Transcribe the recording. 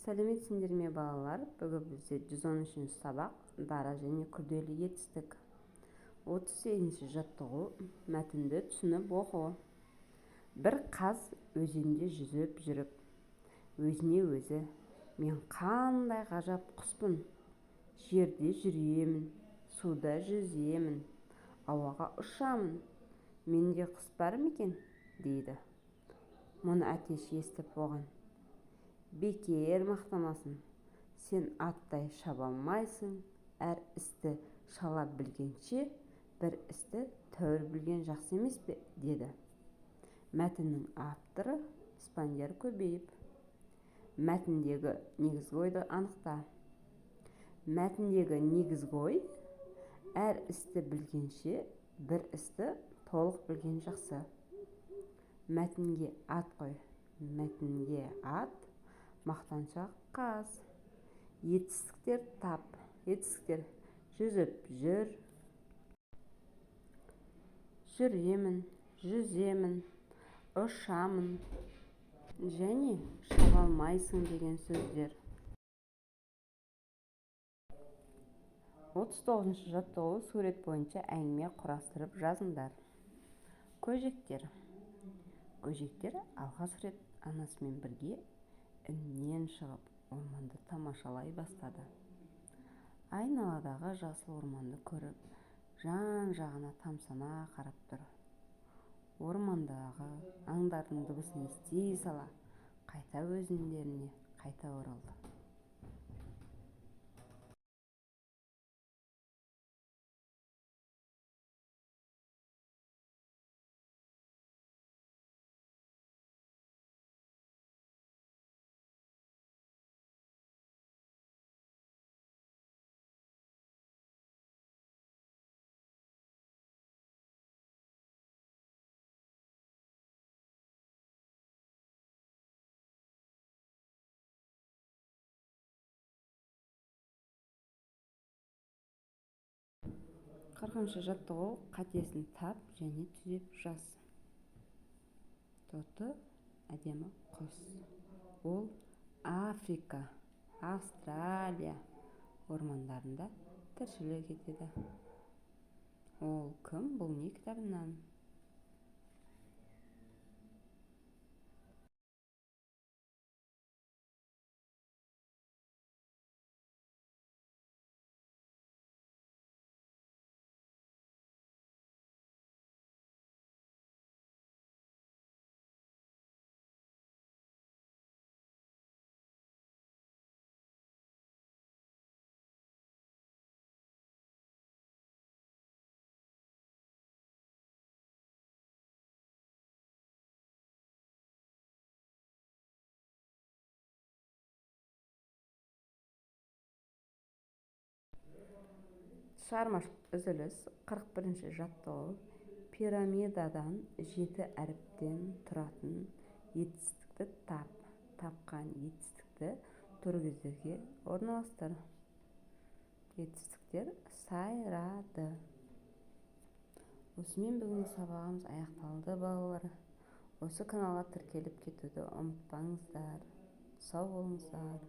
Сәлеметсіңдер ме, балалар? Бүгін бізде 113 сабақ, дара және күрделі етістік. 38 жаттығу, мәтінді түсініп оқу. Бір қаз өзенде жүзіп жүріп, өзіне өзі: «Мен қандай ғажап құспын! Жерде жүремін, суда жүземін, ауаға ұшамын. Мендей құс бар ма екен?» – дейді. Мұны әтеш естіп, оған: «Бекер мақтанасың, сен аттай шаба алмайсың. Әр істі шала білгенше, бір істі тәуір білген жақсы емес пе?» – деді. Мәтіннің авторы Спандияр Көбеев. Мәтіндегі негізгі ойды анықта. Мәтіндегі негізгі ой: әр істі білгенше, бір істі толық білген жақсы. Мәтінге ат қой. Мәтінге ат: мақтаншақ қаз. Етістіктер тап. Етістіктер: жүзіп жүр, жүремін, жүземін, ұшамын және шаба алмайсың деген сөздер. 39 жаттығу, сурет бойынша әңгіме құрастырып жазыңдар. Көжектер. Көжектер алғаш рет анасымен бірге іннен шығып, орманды тамашалай бастады. Айналадағы жасыл орманды көріп, жан-жағына тамсана қарап тұр. Ормандағы аңдардың дыбысын ести сала, қайта өз індеріне қайта оралды. 40 жаттығу, қатесін тап және түзеп жаз. Тоты әдемі құс. Ол Африка, Австралия ормандарында тіршілік етеді. Ол кім, бұл не кітабынан. Шығармашылық үзіліс. 41 жаттығу, пирамидадан жеті әріптен тұратын етістікті тап. Тапқан етістікті торкөздерге орналастыр. Етістіктер: сайрады. Осымен бүгінгі сабағымыз аяқталды, балалар. Осы каналға тіркеліп кетуді ұмытпаңыздар. Сау болыңыздар.